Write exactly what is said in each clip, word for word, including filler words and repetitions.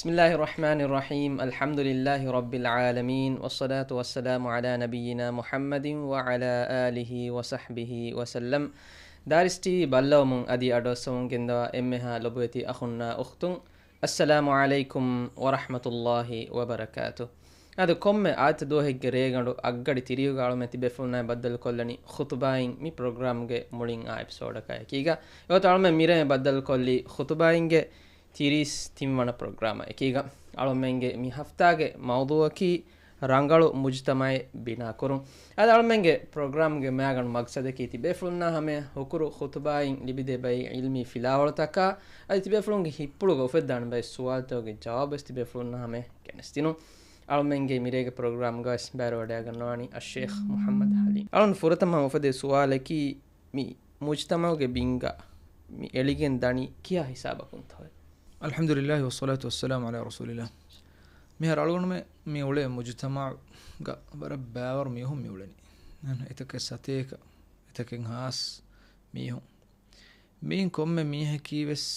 بسم الله الرحمن الرحيم. الحمد لله رب العالمين، والصلاة والسلام على نبينا محمد وعلى آله وصحبه وسلم. ދާރިސް ޓީވީ ބައްލަވަމުން އަދި އަޑުއައްސަވަމުން ގެންދަވާ އެންމެހާ ލޮބުވެތި އަޚުންނާ އުޚްތުން، އައްސަލާމު ޢަލައިކުމް ވަރަޙްމަތުﷲި ވަބަރަކާތު. އަދި ކޮންމެ އާދިއްތަ ދުވަހެއްގެ ރޭގަނޑު އަށްގަޑި ތިރީހުގަ އަޅުމެން ތިބޭފުޅުންނާއި ބައްދަލުކޮށްލަނީ ޚުތުބާއިން މި ޕްރޮގްރާމްގެ މުޅިން އާ އެޕިސޯޑަކާ އެކީގަ. އެގޮތަށް އަޅުމެން މިރޭ ބައްދަލުކޮށްލީ ޚުތުބާއިންގެ ތިރީސް ތިން ވަނަ ޕްރޮގްރާމަށް އެކީގަ. އަޅުމެންގެ މި ހަފްތާގެ މައުޟޫއަކީ ރަނގަޅު މުޖުތަމަޢެއް ބިނާކުރުން. އަދި އަޅުމެންގެ ޕްރޮގްރާމްގެ މައިގަނޑު މަގްސަދަކީ ތިބޭފުޅުންނާ ހަމަޔަށް ހުކުރު ޚުތުބާއިން ލިބިދޭ ބައި ޢިލްމީ ފިލާވަޅުތަކާ އަދި ތިބޭފުޅުންގެ ހިތްޕުޅުގަ އުފެއްދާނެ ބައި ސުވާލުތަކުގެ ޖަވާބުވެސް ތިބޭފުޅުންނާ ހަމަޔަށް ގެނެސްދިނުން. އަޅުމެންގެ މިރޭގެ ޕްރޮގްރާމްގަވެސް ބައިވެރިވަޑައިގަންނަވާނީ އައްޝޭޚް މުޙައްމަދު ޙަލީމް. އަޅުން ފުރަތަމަ އުފެދޭ ސުވާލަކީ، މި މުޖުތަމަޢުގެ ބިންގަ މި އެޅިގެން ދަނީ ކިހާ ހިސާބަކުންތޯ؟ الحمد لله والصلاة والسلام على رسول الله. މިހާރު އަޅުގަނޑުމެން މި އުޅޭ މުޖުތަމަޢުގަ ވަރަށް ބައިވަރު މީހުން މި އުޅެނީ. އެތަކެއް ސަތޭކަ، އެތަކެއް ހާސް މީހުން. މީން ކޮންމެ މީހަކީ ވެސް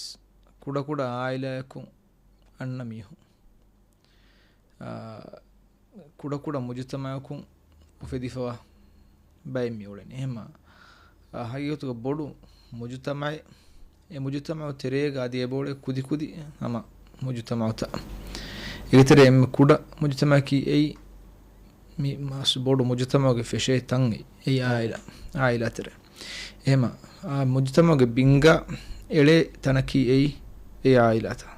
ކުޑަކުޑަ އާއިލާއަކުން އަންނަ މީހުން. އާ، ކުޑަކުޑަ މުޖުތަމަޢަކުން އުފެދިފަވާ ބައެއް މި އުޅެނީ. އެހެންމަ، އާ، ހަގީގަތުގަ ބޮޑު މުޖުތަމަޢެއް، އެ މުޖުތަމަޢު ތެރޭގަ އަދި އެބައުޅޭ ކުދިކުދި ހަމަ މުޖުތަމަޢުތައް. އޭގެ ތެރޭ އެންމެ ކުޑަ މުޖުތަމަޢަކީ އެއީ މި މަސް ބޮޑު މުޖުތަމަޢުގެ ފެށޭ ތަން އެއީ އާއިލާ، އާއިލާ ތެރޭ. އެހެމަ، އާ، މުޖުތަމަޢުގެ ބިންގަ އެޅޭ ތަނަކީ އެއީ އެ އާއިލާތައް.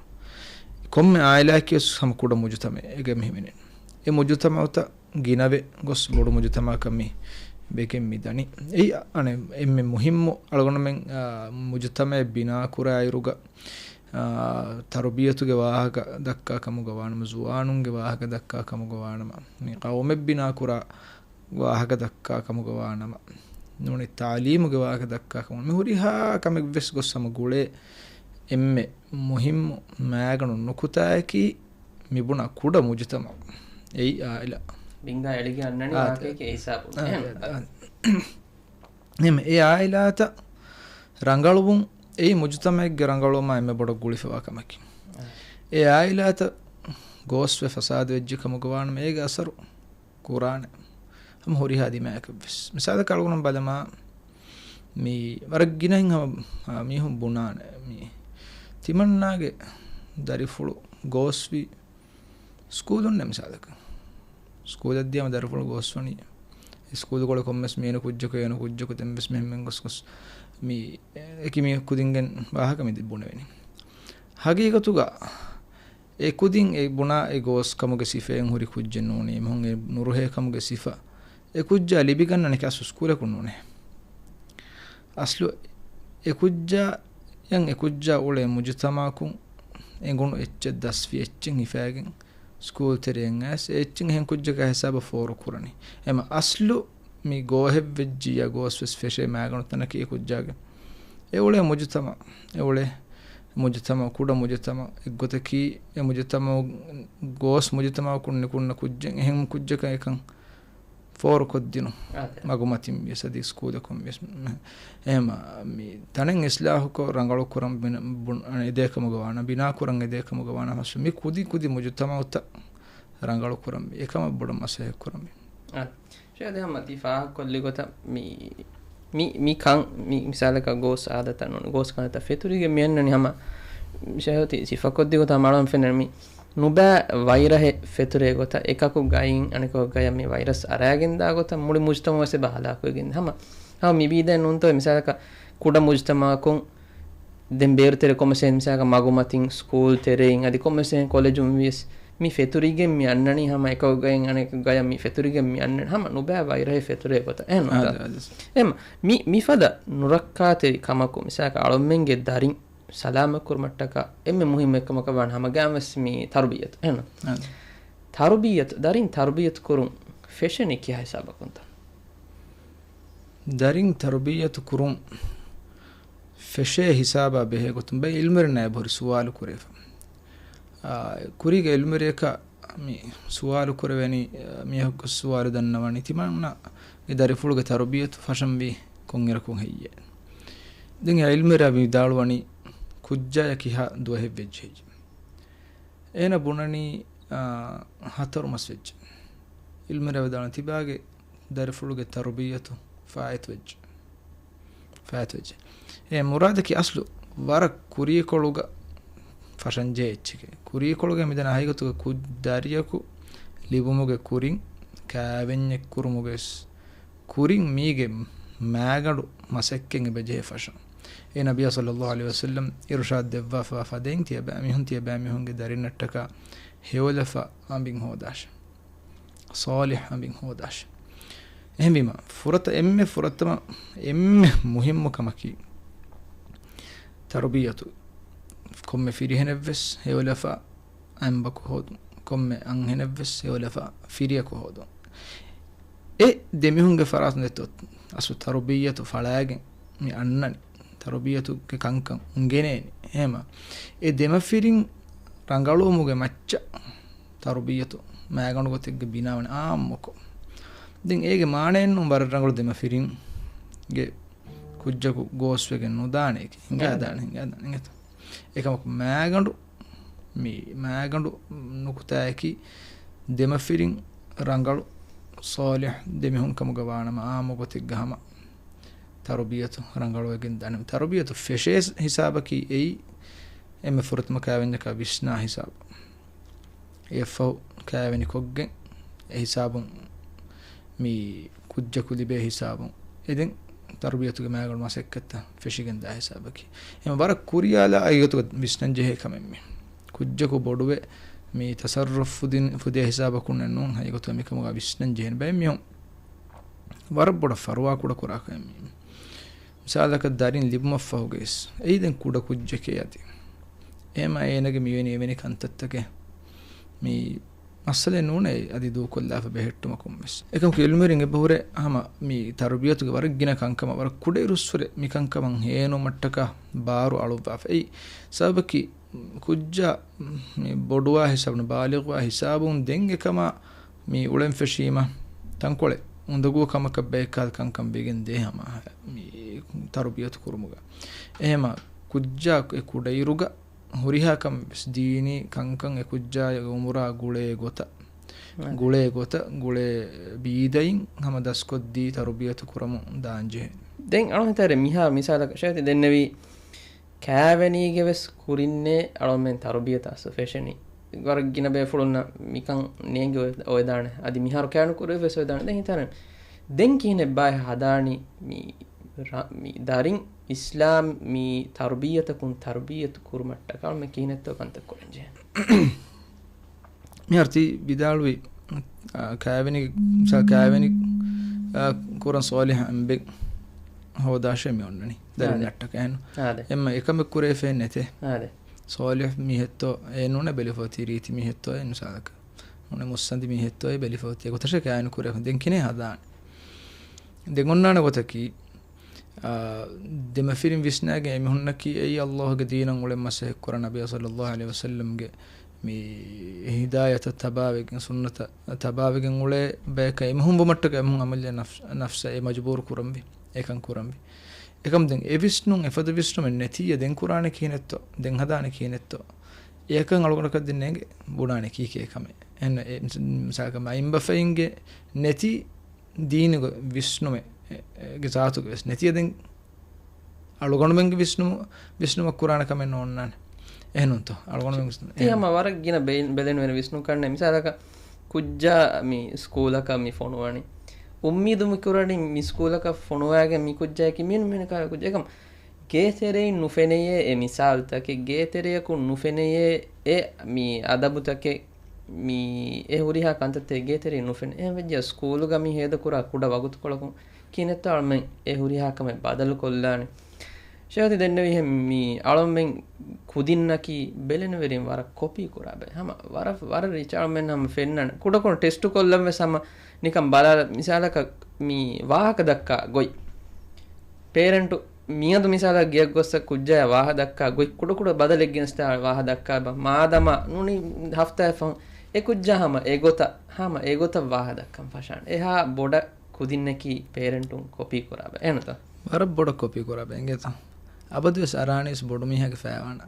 ކޮންމެ އާއިލާއަކީ ވެސް ހަމަ ކުޑަ މުޖުތަމަޢެއް އެގަ މިހިމެނެން. އެ މުޖުތަމަޢުތައް ގިނަވެ ގޮސް ބޮޑު މުޖުތަމަޢަކަށް މި ވެގެން މި ދަނީ. އެއީ އަނެއް އެންމެ މުހިއްމު އަޅުގަނޑުމެން، އާ، މުޖުތަމަޢެއް ބިނާ ކުރާއިރުގަ، އާ، ތަރުބިޔަތުގެ ވާހަކަ ދައްކާ ކަމުގަ ވާނަމަ، ޒުވާނުންގެ ވާހަކަ ދައްކާ ކަމުގަ ވާނަމަ، މި ޤައުމެއް ބިނާ ކުރާ ވާހަކަ ދައްކާ ކަމުގަ ވާނަމަ، ނޫނީ ތާލީމުގެ ވާހަކަ ދައްކާ ކަމުގަ، މި ހުރިހާ ކަމެއް ވެސް ގޮސް ހަމަ ގުޅޭ އެންމެ މުހިއްމު މައިގަނޑު ނުކުތާއަކީ މި ބުނާ ކުޑަ މުޖުތަމަޢު. އެއީ އާއިލާ. ބިންގާ އެޅިގެން އަންނަނީ އާ، ވާހަކައެކޭ ހިސާބުން. އާ، އެހެން. އާ، އާ. އެހެން އެ އާއިލާތައް ރަނގަޅުވުން އެއީ މުޖުތަމަޢެއްގެ ރަނގަޅުވުމާ އެންމެ ބޮޑަށް ގުޅިފަވާ ކަމަކީ. އެ އާއިލާތައް ގޯސްވެ ފަސާދަވެއްޖެ ކަމުގަ ވާނަމަ އޭގެ އަސަރު ކުރާނެ ހަމަ ހުރިހާ ދިމާއަކަށްވެސް. މިސާލަކަށް އަޅުގަނޑު ބަލަމާ، މި ވަރަށް ގިނައިން ހަމަ، އާ، މީހުން ބުނާނެ، މި ތިމަންނާގެ ދަރިފުޅު ގޯސްވީ ސްކޫލުންނެ މިސާލަކަށް. ސްކޫލަށް ދިޔަމަ ދަރިފުޅު ގޯސްވަނީ ސްކޫލު ކޮޅެ ކޮންމެސް މީނު ކުއްޖަކު އޭނު ކުއްޖަކު ދެންވެސް މެހެންމެން ގޮސް ގޮސް މި އެކި މީ ކުދިންގެން ވާހަކަ މި ބުނެވެނީ. ހަގީގަތުގަ އެ ކުދިން އެ ބުނާ އެ ގޯސް ކަމުގެ ސިފައެއް ހުރި ކުއްޖެއް ނޫނީ، މީހުން އެ ނުރުހޭ ކަމުގެ ސިފަ އެ ކުއްޖާ ލިބިގަންނަނީ އަސްލު ސްކޫލަކުން ނޫނޭ. އަސްލު އެ ކުއްޖާ އެ ކުއްޖާ އުޅޭ މުޖުތަމަޢަކުން އެނގުނު އެއްޗެއް ދަސްވި އެއްޗެއް ހިފައިގެން ސްކޫލް ތެރެއިން އައިސް އެ އެއްޗެއް އެހެން ކުއްޖަކާ ހިސާބަށް ފޯރު ކުރަނީ. އެމަ އަސްލު މި ގޯހެއްވެއްޖިއްޔާ ގޯސްވެސް ފެށޭ މައިގަނޑު ތަނަކީ އެ ކުއްޖާގެ އެ އުޅޭ މުޖުތަމަޢު، އެ އުޅޭ މުޖުތަމަޢު، ކުޑަ މުޖުތަމަޢު އެއްގޮތަކީ، އެ މުޖުތަމަޢު ގޯސް މުޖުތަމަޢަކުން ނިކުންނަ ކުއްޖެއް އެހެން ކުއްޖަކަށް އެކަން ފޯރުކޮށްދިނުން. އާދެ. މަގުމަތިން ވިޔަސް އަދި ސްކޫލަކުން ވިޔަސް. އެހެމަ މި ތަނެއް އިސްލާހުކޮށް ރަނގަޅު ކުރަން ބިނަ-، ބުން-، އަނެއް އެދޭ ކަމުގަ ވާނަ، ބިނާ ކުރަން އެދޭ ކަމުގަ ވާނަ ހަސް މި ކުދި ކުދި މުޖުތަމަޢުތައް ރަނގަޅު ކުރަން ވީ. އެކަމަށް ބޮޑަށް މަސައްކަތް ކުރަން ވީ. އާ. ޝޭޚް ދެ ހަމަ ތި ފާހަގަކޮށްލި ގޮތަށް މި، މި، މި ކަން، މި މިސާލަކަށް ގޯސް އާދަތައް ނޫން، ގޯސް ކަންތައް ފެތުރިގެން މި އަންނަނީ ހަމަ ޝޭޚް ތި ސިފަކޮށްދި ގޮތަށް މަޅަން ފެންނަނީ މި ނުބައި ވައިރަހެއް ފެތުރޭ ގޮތަށް، އެކަކު ގައިން އަނެކަކު ގަޔަށް މި ވައިރަސް އަރާގެން ދާ ގޮތަށް މުޅި މުޖުތަމަޢު ވެސް އެބަ ހަލާކުވެގެން ހަމަ، ހަމަ މި ބީދައެއް ނޫންތޯ މިސާލަކަށް ކުޑަ މުޖުތަމަޢަކުން ދެން ބޭރު ތެރެ ކޮންމެސް މިސާލަކަށް މަގުމަތިން، ސްކޫލް ތެރެއިން، އަދި ކޮންމެސް ކޮލެޖުން ވިޔަސް މި ފެތުރިގެން މި އަންނަނީ ހަމަ އެކަކު ގަޔަށް އަނެކަކު ގަޔަށް މި ފެތުރިގެން މި އަންނަނީ ހަމަ ނުބައި ވައިރަހެއް ފެތުރޭ ގޮތަށް. އެހެން ނޫންތަ؟ އާދެ، އާދެ. އެހެން މި، މިފަދަ ނުރައްކާތެރި ކަމަކު މިސާލަކަށް އަޅުމެންގެ ދަރިން ސަލާމަތް ކުރުމަށްޓަކާ އެންމެ މުހިއްމު އެއްކަމަކަށް ވާން ހަމަ ގާން ވެސް މި ތަރުބިޔަތު. އެހެން އާދެ. ތަރުބިޔަތު، ދަރިން ތަރުބިޔަތު ކުރުން ފެށެނީ ކިހާ ހިސާބަކުންތަ؟ ދަރިން ތަރުބިޔަތު ކުރުން ފެށޭ ހިސާބާ ބެހޭ ގޮތުން ބައި އިލްމުވެރިންނާ އެބަހުރި ސުވާލު ކުރެވިފަ. އާ، ކުރީގެ އިލްމުވެރިޔަކަށް މި ސުވާލު ކުރެވެނީ، އާ، މީހަކު ސުވާލު ދަންނަވަނީ ތިމަންނަގެ ދަރިފުޅުގެ ތަރުބިޔަތު ފަށަންވީ ކޮންއިރަކުން ހެއްޔޭ؟ ދެން އެ އިލްމުވެރިޔާ ވިދާޅުވަނީ ކުއްޖާޔަށް ކިހާ ދުވަހެއް ވެއްޖެ ހެއްޔޭ؟ އޭނަ ބުނަނީ، އާ، ހަތަރު މަސް ވެއްޖެ. އިލްމުވެރިން ވިދާޅުވި ތިބާގެ ދަރިފުޅުގެ ތަރުބިއްޔަތު ފާއިތުވެއްޖެ. ފާއިތުވެއްޖެ. އެ މުރާދަކީ އަސްލު ވަރަށް ކުރީކޮޅުގަ ފަށަންޖެހޭ އެއްޗެކޭ. ކުރީކޮޅުގަ މިދަނީ ހަގީގަތުގަ ކު-، ދަރިޔަކު ލިބުމުގެ ކުރިން ކާވެންޏެއް ކުރުމުގެ ވެސް ކުރިން މީގެ މާގަނޑު މަސައްކަތް އެބަޖެހޭ ފަށަން. އޭނަ ނަބިއްޔާ ޞައްލައްލާހު ޢަލައިހި ވަސައްލަމް އިރުޝާދު ދެއްވާފަވާ ފަދައިން ތިޔަބައިމީހުން، ތިޔަބައިމީހުންގެ ދަރިންނަށްޓަކާ ހެޔޮލަފާ އަނބިން ހޯދާށެ. ޞާލިޙް އަނބިން ހޯދާށެ. އެހެންވީމަ، ފުރަތަ-، އެންމެ ފުރަތަމަ، އެންމެ މުހިއްމު ކަމަކީ، ތަރުބިއްޔަތު. ކޮންމެ ފިރިހެނެއްވެސް ހެޔޮލަފާ އަނބަކު ހޯދުން. ކޮންމެ އަންހެނެއްވެސް ހެޔޮލަފާ ފިރިޔަކު ހޯދުން. އެ ދެމީހުންގެ ފަރާތުން ދެއްތޯ އަސްލު ތަރުބިއްޔަތު ފަޅާގެން މި އަންނަނީ. ތަރުބިއްޔަތުގެ ކަންކަން އުނގެނޭނެ. އެހެމަ އެ ދެމަފިރިން ރަނގަޅުވުމުގެ މައްޗަށް ތަރުބިއްޔަތު މާގަނޑު ގޮތެއްގެ ބިނާވަނީ އާއްމުކޮށް. ދެން އޭގެ މާނައެއް ނޫން ވަރަށް ރަނގަޅު ދެމަފިރިންގެ ކުއްޖަކު ގޯސްވެގެން ނުދާނެ. ހިނގާދާނެ، ހިނގާދާނެ. އެކަމަކު މާގަނޑު މި މާގަނޑު ނުކުތާއަކީ ދެމަފިރިން ރަނގަޅު ޞާލިޙް ދެމީހުން ކަމުގަ ވާނަމަ އާއްމު ގޮތެއްގަ ހަމަ ތަރުބިއްޔަތު ރަނގަޅުވެގެން ދާނެ. ތަރުބިއްޔަތު ފެށޭ ހިސާބަކީ އެއީ އެންމެ ފުރަތަމަ ކާވެންޏަކާ ވިސްނާ ހިސާބު. އެއަށްފަހު ކާވެނިކޮށްގެން އެ ހިސާބުން މި ކުއްޖަކު ލިބޭ ހިސާބުން އެދެން ތަރުބިއްޔަތުގެ މާގަނޑު މަސައްކަތްތައް ފެށިގެން ދާ ހިސާބަކީ. އެމަ ވަރަށް ކުރިޔާލާ އައިގަތުގަ ވިސްނަން ޖެހޭ ކަމެއް މި. ކުއްޖަކު ބޮޑުވެ މި ތަސައްރުފު ފުދިން، ފުދޭ ހިސާބަކުންނެއް ނޫން، ހައިގަތުގަ މިކަމުގަ ވިސްނަން ޖެހޭނެ ބައެއް މީހުން ވަރަށް ބޮޑަށް ފަރުވާ ކުޑަ ކުރާ ކަމެއް މި. މިސާލަކަށް ދަރިން ލިބުމަށްފަހުގައިސް އެއީ ދެން ކުޑަ ކުއްޖެކޭ އަދި. އެހެމަ އޭނަގެ މިވެނި އެވެނި ކަންތައްތަކެއް މި މައްސަލައެއް ނޫނޭ އަދި ދޫކޮށްލާފަ ބެހެއްޓުމަކުން ވެސް. އެކަމަކު އިލްމުވެރިން އެބަހުރޭ ހަމަ މި ތަރުބިޔަތުގެ ވަރަށް ގިނަ ކަންކަމަށް ވަރަށް ކުޑައިރުއްސުރެ މިކަންކަމަށް ހޭނުމަށްޓަކާ ބާރު އަޅުއްވާފަ. އެއީ ސަބަބަކީ ކުއްޖާ މި ބޮޑުވާ ހިސާބުން، ބާލިޣުވާ ހިސާބުން ދެން އެކަމާ މި އުޅެން ފެށީމަ ތަންކޮޅެއް އުނދަގޫ ކަމަކަށް ބައެއްކާލަ ކަންކަން ވެގެން ދޭ ހަމަ މި ތަރުބިޔަތު ކުރުމުގަ. އެހެމަ ކުއްޖާ އެ ކުޑައިރުގަ ހުރިހާ ކަމެއް ވެސް ދީނީ ކަންކަން އެ ކުއްޖާގެ އުމުރާ ގުޅޭ ގޮތަށް، ގުޅޭ ގޮތަށް، ގުޅޭ ބީދައިން ހަމަ ދަސްކޮށްދީ ތަރުބިޔަތު ކުރަމުން ދާންޖެހޭ. ދެން އަޅުގަނޑު ހިތަށް މިހާ މިސާލަކަށް ޝޭޚް ދެންނެވީ، ކާވެނީގެ ވެސް ކުރިންނޭ އަޅުމެން ތަރުބިޔަތަށް އަސްލު ފެށެނީ. ވަރަށް ގިނަ ބޭފުޅުންނަށް މިކަން ނޭނގި އޮވެ-، އޮވެދާނެ. އަދި މިހާރު ކާވެނި ކުރެވި ވެސް އޮވެދާނެ. ދެން ހިތަށް ދެން ކިހިނެއްބާ ހަދާނީ މި ރަ-، މި ދަރިން އިސްލާމް މި ތަރުބިއްޔަތަކުން ތަރުބިއްޔަތު ކުރުމަށްޓަކާ އަޅުމެން ކިހިނެއްތޯ ކަންތައް ކުރަންޖެހޭ؟ މިހާރު ތި ވިދާޅުވި، އާ، ކާވެނި، ސާ ކާވެނި، އާ، ކުރަން ޞާލިޙަ އަނބެއް ހޯދާށޭ މި އޮންނަނީ. ދަރިން އައްޓަކަށް އެހެން. އާދެ. އެއްމަ އެކަމެއް ކުރެވިފައެއް ނެތޭ. އާދެ. ޞާލިޙު މީހެއްތޯ އެ ނޫނޭ ބެލިފަ އޮތީ ރީތި މީހެއްތޯ އެ މިސާލަކަށް. ނޫނޭ މުއްސަނދި މީހެއްތޯ އެ ބެލިފަ އޮތީ. އެގޮތަށޭ ކާވެނި ކުރެވިފަ. ދެން ކިހިނެއް ހަދާނެ؟ ދެން އޮންނާނެ ގޮތަކީ، އާ، ދެމަފިރިން ވިސްނާގެން އެމީހުންނަކީ އެއީ ﷲ ގެ ދީނަށް އުޅެން މަސައްކަތް ކުރާ ނަބިއްޔާ ޞައްލައްލާހު ޢަލައިހި ވަސައްލަމްގެ މި ހިދާޔަތަށް ތަބާވެގެން، ސުންނަތަށް ތަބާވެގެން އުޅޭ ބަޔަކަށް އެމީހުން ވުމަށްޓަކާ އެމީހުން އަމަލު ނަފްސަށް އެ މަޖުބޫރު ކުރަންވީ، އެކަން ކުރަންވީ. އެކަމް ދެން އެ ވިސްނުން، އެފަދަ ވިސްނުމެއް ނެތިއްޔާ ދެން ކުރާނެ ކިހިނެއްތޯ، ދެން ހަދާނެ ކިހިނެއްތޯ، އެއަކަށް އަޅުގަނޑަކަށް ދެން ނޭނގެ ބުނާނެ ކީކޭ ކަމެއް. އެހެން އެ މިސާލަކަށް މައިންބަފައިންގެ ނެތި ދީނުގެ ވިސްނުމެއް، އެ، އޭގެ ޒާތުގެ ވެސް ނެތިއްޔާ ދެން އަޅުގަނޑުމެންގެ ވިސްނުމު-، ވިސްނުމަށް ކުރާނެ ކަމެއް ނޯންނާނެ. އެހެންނޫންތޯ؟ އަޅުގަނޑުމެން ވިސްނު-، ތި އެހެން. ހަމަ ވަރަށް ގިނަ ބެ-، ބެލެނިވެރި ވިސްނުން ކަންނޭ. މިސާލަކަށް ކުއްޖާ މި ސްކޫލަކަށް މި ފޮނުވަނީ. އުއްމީދު މި ކުރަނީ މި ސްކޫލަކަށް ފޮނުވާގެން މި ކުއްޖާއަކީ މި މިނިކާ ކުއްޖާ. އެކަމް ގޭތެރެއިން ނުފެނެޔޭ އެ މިސާލުތަކެއް، ގޭތެރެއަކުން ނުފެނެޔޭ އެ މި އަދަބުތަކެއް، މި އެ ހުރިހާ ކަންތައްތައް ގޭތެރެއިން ނުފެނޭ. އެހެން ވެއްޖެ ސްކޫލުގަ މި ހޭދަކުރާ ކުޑަ ވަގުތުކޮޅަކުން ކިހިނެއްތޯ އަޅުމެން އެ ހުރިހާ ކަމެއް ބަދަލުކޮށްލާނެ. ޝޭޚް ދެންނެވިހެން މި އަޅުމެން ކުދިންނަކީ ބެލެނިވެރިން ވަރަށް ކޮޕީ ކުރާ ބައެއް. ހަމަ ވަރަށް، ވަރަށް ރީތި އަޅުމެން ހަމަ ފެންނަން. ކުޑަކޮށް ޓެސްޓު ކޮށްލަން ވެސް ހަމަ ނިކަން ބަލާލަ، މިސާލަކަށް މި ވާހަކަ ދައްކާ ގޮތް. ޕޭރެންޓު މިއަދު މިސާލަށް ގެޔަށް ގޮއްސަ ކުއްޖާޔާ ވާހަ ދައްކާ ގޮތް ކުޑަކުޑަ ބަދަލެއް ގެނެސްދާ ވާހަ ދައްކާ ބަ-، މާދަމާ ނޫނީ ހަފްތާއެއް ފަހުން އެ ކުއްޖާ ހަމަ އެގޮތަށް، ހަމަ އެގޮތަށް ވާހަ ދައްކަން ފަށާނެ. އެހާ ބޮޑަށް ކުދިންނަކީ ޕޭރެންޓުން ކޮޕީ ކުރާ ބައެއް. އެހެންތޯ؟ ވަރަށް ބޮޑަށް ކޮޕީ ކުރާ ބައެއް އިނގޭތޯ. އަބަދުވެސް އަރާނީސް ބޮޑު މީހާގެ ފައިވާނަ.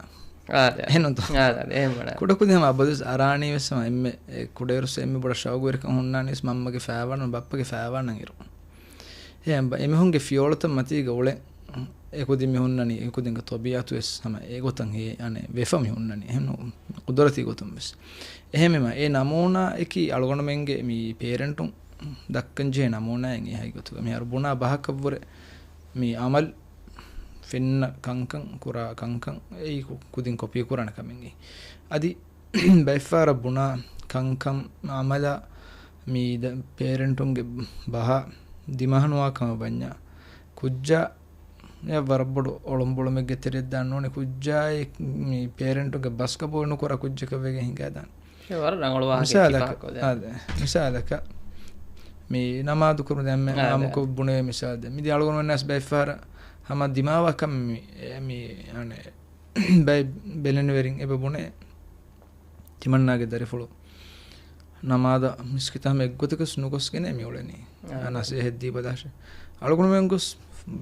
އާދެ. އެހެންނުތޯ؟ އާދެ، އާދެ، އެހެން ވަނާ. ކުޑަކުދިން ހަމަ އަބަދުވެސް އަރާނީ ވެސް ހަމަ އެންމެ، އެ، ކުޑައިރުސް އެންމެ ބޮޑަށް ޝައުގުވެރިކަން ހުންނާނީ ވެސް މަންމަގެ ފައިވާން، ބައްޕަގެ ފައިވާން އިރު. އެހެން ބަ-، އެމީހުންގެ ފިޔަވަޅުތައް މަތީގަ އުޅެ، އެކުދިން މި ހުންނަނީ، އެކުދިންގެ ތަބީޢަތު ވެސް ހަމަ އެގޮތަށް ހޭ، އަނެއް ވެފަ މި ހުންނަނީ. އެހެން ނޫ، ޤުދުރަތީ ގޮތުން ވެސް. އެހެންވީމަ، އެ ނަމޫނާއަކީ އަޅުގަނޑުމެންގެ މި ޕޭރެންޓުން ދައްކަން ޖެހޭ ނަމޫނާއެއް އެހާ ގޮތުގަ. މިހާރު ބުނާ ބަހަކަށްވުރެ މި އަމަލް ފެންނަ ކަންކަން، ކުރާ ކަންކަން، އެއީ ކު-، ކުދިން ކޮޕީ ކުރާނެ ކަމެއް. އަދި ބައެއްފަހަރަށް ބުނާ ކަންކަން އަމަލާ މި ދަ-، ޕޭރެންޓުންގެ ބަހާ ދިމާނުވާ ކަމަށް ވަންޏާ، ކުއްޖާ އެ ވަރަށް ބޮޑު އޮޅުނބޮޅުމެއްގެ ތެރެއަށް ދާން ނޫނީ، ކުއްޖާއެއް މި ޕޭރެންޓުގެ ބަސް ޤަބޫލު ނުކުރާ ކުއްޖަކަށް ވެގެން ހިނގާދާނެ. އެ ވަރަށް ރަނގަޅު ވާހަކައެއް މިސާލަކަށް، ކިފާކޮށް ދޭން. އާދެ. މިސާލަކަށް، މި ނަމާދު ކުރުން ދެންމެ އާދެ. އާއްމުކޮށް ބުނެވޭ މިސާލް ދެން. މިދި އަޅުގަނޑުމެންނަސް ބައެއްފަހަރަށް ހަމަ ދިމާވާ ކަމެއް މި، އެ، މި، އަނެއް، ބައެއް ބެލެނިވެރިން އެބަ ބުނޭ. ތިމަންނާގެ ދަރިފުޅު ނަމާދަށް މިސްކިތަށް ހަމަ އެއްގޮތަކަސް ނުގޮސްގެން މި އުޅެނީ. އާ. އަންނަ ނަސޭހަތް ދީ ބަލާށޭ. އަޅުގަނޑުމެން ގޮސް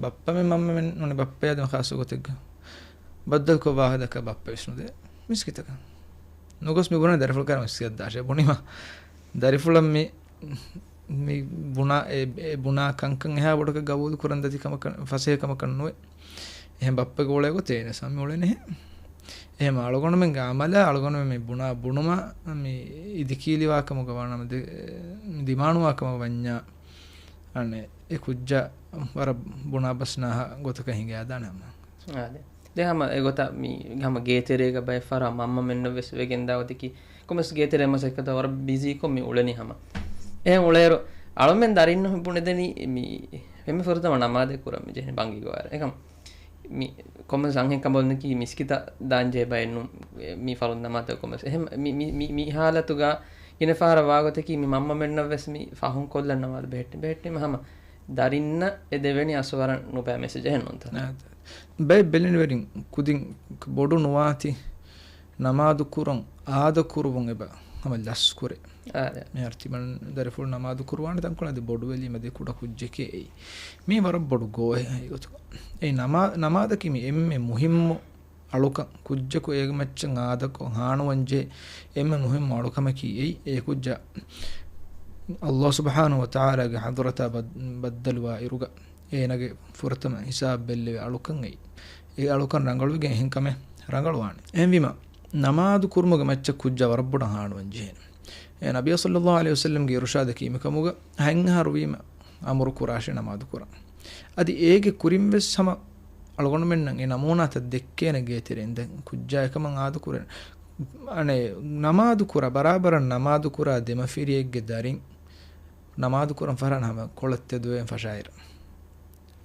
ބައްޕަމެން މަންމަމެން ނޫނީ ބައްޕަޔާ ދެން ޚާއްޞަ ގޮތެއްގަ ބައްދަލުކޮށް ވާހަކަ ދައްކާ ބައްޕަ ވެސް ނުދޭ މިސްކިތަކަށް. ނުގޮސް މި ބުނަނީ ދަރިފުޅު ކައިރި މިސްކިތަށް ދާށޭ ބުނީމަ. ދަރިފުޅަށް މި، މި ބުނާ، އެ، އެ ބުނާ ކަންކަން އެހާ ބޮޑަކަށް ގަބޫލު ކުރަން ދަތި ކަމަކަށް، ފަސޭހަ ކަމަކަށް ނުވޭ. އެހެން ބައްޕަގެ އުޅޭ ގޮތެއް އޭނަސް ހަމަ އުޅެނީ އެހެން. އެހެން އަޅުގަނޑުމެންގެ އަމަލާ އަޅުގަނޑުމެން މި ބުނާ ބުނުމާ މި އިދިކީލިވާ ކަމުގަ ވާނަމަ ދެ-، މި ދިމާނުވާ ކަމަށް ވަންޏާ، އަނެއް އެ ކުއްޖާ ވަރަށް ބުނާ ބަސް ނާހާ ގޮތަކަށް ހިނގައިދާނެ ހަމަ. އާދެ. ދެން ހަމަ އެގޮތަށް މި ހަމަ ގޭތެރޭގަ ބައެއްފަހަރަށް މަންމަމެންނަށް ވެސް ވެގެންދާ ގޮތަކީ، ކޮންމެސް ގޭތެރޭ މަސައްކަތަށް ވަރަށް ބިޒީކޮށް މި އުޅެނީ ހަމަ. އެހެން އުޅޭއިރު، އަޅުމެން ދަރިންނަށް ބުނެދެނީ މި އެންމެ ފުރަތަމަ ނަމާދެއް ކުރަން މި ޖެހެނީ ބަންގި ގޮވާއިރު. އެކަމް މި ކޮންމެސް އަންހެން ކަނބަލުންނަކީ މިސްކިތަށް ދާން ޖެހޭ ބައެއްނޫން، މި ފަރުދު ނަމާދުތައް ކޮންމެސް. އެހެން މި، މި، މި، މި ހާލަތުގަ ގިނަ ފަހަރަށް ވާގޮތަކީ މި މަންމަމެންނަށް ވެސް މި ފަހުން ކޮށްލަން ނަމާދު ބެހެއްޓި، ބެހެއްޓީމަ ހަމަ ދަރިންނަށް އެ ދެވެނި އަސަރު ވަރަށް ނުބައި މެސެޖެއް ނޫންތަ؟ އާ، ބައެއް ބެލެނިވެރިން ކުދިން ބޮޑު ނުވާތީ ނަމާދު ކުރުން އާދަ ކުރުވުން އެބަ ހަމަ ލަސް ކުރޭ. އާ، އާ. މިހާރު ތިމަން ދަރިފުޅު ނަމާދު ކުރުވާނެ ތަންކޮޅެއް އަދި ބޮޑުވެލީމަ ދެ ކުޑަ ކުއްޖެކޭ އެއީ. މީ ވަރަށް ބޮޑު ގޯހެއް ހަގީގަތުގަ. އެ ނަމާ-، ނަމާދަކީ މި އެންމެ މުހިއްމު އަޅުކަން، ކުއްޖަކު އޭގެ މައްޗަށް އާދަކޮށް ހާނުވަން ޖެހޭ އެންމެ މުހިއްމު އަޅުކަމަކީ އެއީ. އެ ކުއްޖާ އައްލާހު ސުބްޙާނަހު ވަ ތަޢާލާގެ ޙަޟްރަތާ ބައް-، ބައްދަލުވާ އިރުގަ އޭނާގެ ފުރަތަމަ ހިސާބު ބެއްލެވޭ އަޅުކަން އެއީ. އެ އަޅުކަން ރަނގަޅުވެގެން އެހެން ކަމެއް ރަނގަޅުވާނެ. އެހެންވީމަ، ނަމާދު ކުރުމުގެ މައްޗަށް ކުއްޖާ ވަރަށް ބޮޑަށް ހާނުވަން ޖެހޭނެ. އެ ނަބިއްޔާ ޞައްލައްލާހު ޢަލައިހި ވަސައްލަމްގެ އިރުޝާދަކީ މިކަމުގަ ހަތް އަހަރު ވީމަ އަމުރު ކުރާށޭ ނަމާދު ކުރަން. އަދި އޭގެ ކުރިން ވެސް ހަމަ އަޅުގަނޑުމެންނަށް އެ ނަމޫނާތައް ދެއްކޭނެ ގޭތެރެއިން. ދެން ކުއްޖާ އެކަމަށް އާދަ ކުރޭ. އަނެއް ނަމާދު ކުރާ، ބަރާބަރަށް ނަމާދު ކުރާ ދެމަފިރިއެއްގެ ދަރިން ނަމާދު ކުރަން ފަށާނެ ހަމަ ކޮޅަށް ތެދުވެގެން ފަށާއިރު.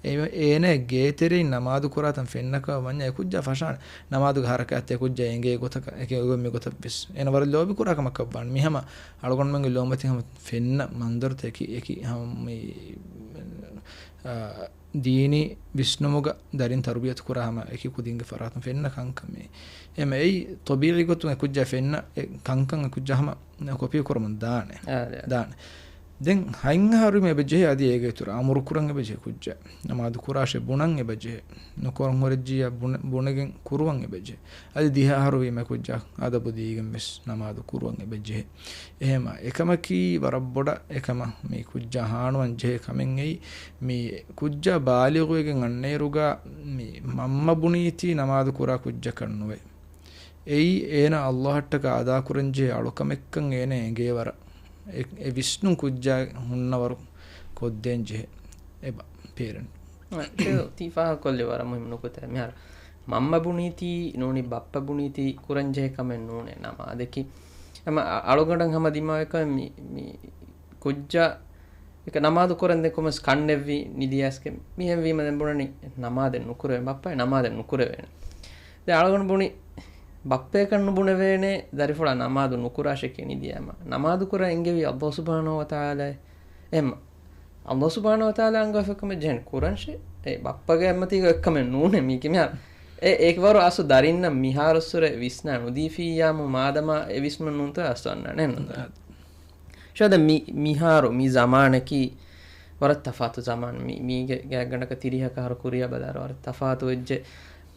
އެ-، އޭނަ ގޭތެރެއިން ނަމާދު ކުރާތަން ފެންނަކަމަށް ވަންޏާ އެ ކުއްޖާ ފަށާނެ. ނަމާދުގެ ހަރަކާތް އެ ކުއްޖާ އެނގޭ ގޮތަކަށް، އެކެ އޮގޮތް މި ގޮތަށް ވެސް. އޭނަ ވަރަށް ލޯބި ކުރާ ކަމަކަށް ވާނެ. މި ހަމަ އަޅުގަނޑުމެންގެ ލޯމަތިން ހަމަ ފެންނަ މަންޒަރުތައް އެކި، އެކި ހަމަ މި، އާ، ދީނީ ވިސްނުމުގަ ދަރިން ތަރުބިޔަތު ކުރާ ހަމަ އެކި ކުދިންގެ ފަރާތުން ފެންނަ ކަންކަމެއް. އެމަ އެއީ ޠަބީޢީ ގޮތުން އެ ކުއްޖާ ފެންނަ އެ ކަންކަން އެ ކުއްޖާ ހަމަ ކޮޕީ ކުރަމުން ދާނެ. އާ، ދެ. ދާނެ. ދެން ހަތް އަހަރު ވީމަ އެބަ ޖެހޭ އަދި އޭގެ އިތުރަށް އަމުރު ކުރަން އެބަ ޖެހޭ ކުއްޖާ. ނަމާދު ކުރާށޭ ބުނަން އެބަ ޖެހޭ. ނުކުރަން ހުރެއްޖިއްޔާ ބުނެ-، ބުނެގެން ކުރުވަން އެބަ ޖެހޭ. އަދި ދިހަ އަހަރު ވީމަ ކުއްޖާ އަދަބު ދީގެން ވެސް ނަމާދު ކުރުވަން އެބަ ޖެހޭ. އެހެމަ އެކަމަކީ ވަރަށް ބޮޑަށް އެކަމަށް މި ކުއްޖާ ހާނުވަން ޖެހޭ ކަމެއް އެއީ. މި ކުއްޖާ ބާލިޣުވެގެން އަންނައިރުގަ މި މަންމަ ބުނީތީ ނަމާދު ކުރާ ކުއްޖަކަށް ނުވޭ. އެއީ އޭނަ އައްލާހަށްޓަކާ އަދާކުރަންޖެހޭ އަޅުކަމެއްކަން އޭނަ އެނގޭވަރަށް އެ، އެ ވިސްނުން ކުއްޖާ ހުންނަވަރު ކޮށްދޭން ޖެހޭ އެބަ ޕޭރެންޓް. ތި ފާހަގަކޮށްލި ވަރަށް މުހިންމު ނުކުތައެއް. މިހާރު މަންމަ ބުނީތީ ނޫނީ ބައްޕަ ބުނީތީ ކުރަންޖެހޭ ކަމެއް ނޫނޭ ނަމާދަކީ. އަމަ އަ-، އަޅުގަނޑަށް ހަމަ ދިމާވެ ކަމެއް މި، މި ކުއްޖާ އެކަ ނަމާދު ކުރަން ދެން ކޮންމެސް ކަންނެއްވީ ނިދިޔަސްގެ މިހެން ވީމަ ދެން ބުނަނީ ނަމާދެއް ނުކުރެވޭ، ބައްޕައެއް ނަމާދެއް ނުކުރެވޭނެ. ދެން އަޅުގަނޑު ބުނި ބައްޕަޔަކަށް ނުބުނެވޭނެ ދަރިފުޅާ ނަމާދު ނުކުރާށޭ ކިޔަނީ ނިދިޔަމަ. ނަމާދު ކުރަން އެންގެވީ އައްލާހު ސުބްޙާނަހު ވަ ތަޢާލާ. އެހެންމަ އައްލާހު ސުބްޙާނަހު ވަ ތަޢާލާ އަންގަވާފަ ކަމެއް ޖެހެން ކުރަންށޭ. އެ ބައްޕަގެ އެއްމަތީގަ އެއްކަމެއް ނޫނޭ މީކީ މިހާރު. އެ، އެކި ވަރު އަސްލު ދަރިންނަށް މިހާރުއްސުރެ ވިސްނާ ނުދީފިއްޔާމު މާދަމާ އެ ވިސްނުން ނޫންތޯ އަސްލު އަންނާނެ ނުންތޯ. ޝޯދަ މި، މިހާރު މި ޒަމާނަކީ ވަރަށް ތަފާތު ޒަމާން. މި، މީގެ ގާތްގަނޑަކަށް ތިރީހަކަށް އަހަރު ކުރިއަށް ބަލާއިރު ވަރަށް ތަފާތު ވެއްޖެ.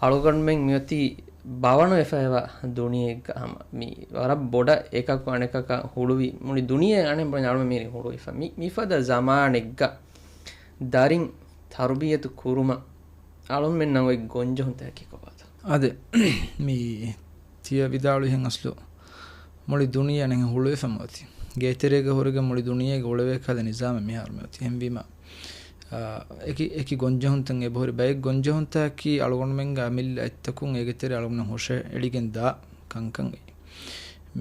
އަޅުގަނޑުމެން މިއޮތީ ބަވަނުވެފައިވާ ދުނިޔެއެއްގަ ހަމަ މި ވަރަށް ބޮޑަށް އެކަކު އަނެކަކަށް ހުޅުވި، މުޅި ދުނިޔެ އަނެއް ބޮޑަށް އަޅުމެން މީރި ހުޅުވިފަ. މި، މިފަދަ ޒަމާނެއްގަ ދަރިން ތަރުބިޔަތު ކުރުމަށް އަޅުމެންނަށް އޮތް ގޮންޖެހުންތަކަކީ ކޮބާތޯ؟ އާދެ، މި ތިޔަ ވިދާޅުވިހެން އަސްލު މުޅި ދުނިޔެ އަނެއް ހުޅުވެފަ މިއޮތީ. ގޭތެރޭގަ ހުރެގެން މުޅި ދުނިޔޭގެ އުޅެވޭ ކަހަލަ ނިޒާމެއް މިހާރު މިއޮތީ. އެހެންވީމަ، އާ، އެކި، އެކި ގޮންޖެހުންތައް އެބަހުރި. ބައެއް ގޮންޖެހުންތަކަކީ އަޅުގަނޑުމެންގެ އަމިއްލަ އަތްތަކުން އޭގެ ތެރެ އަޅުގަނޑު ހުށައެޅިގެން ދާ ކަންކަން.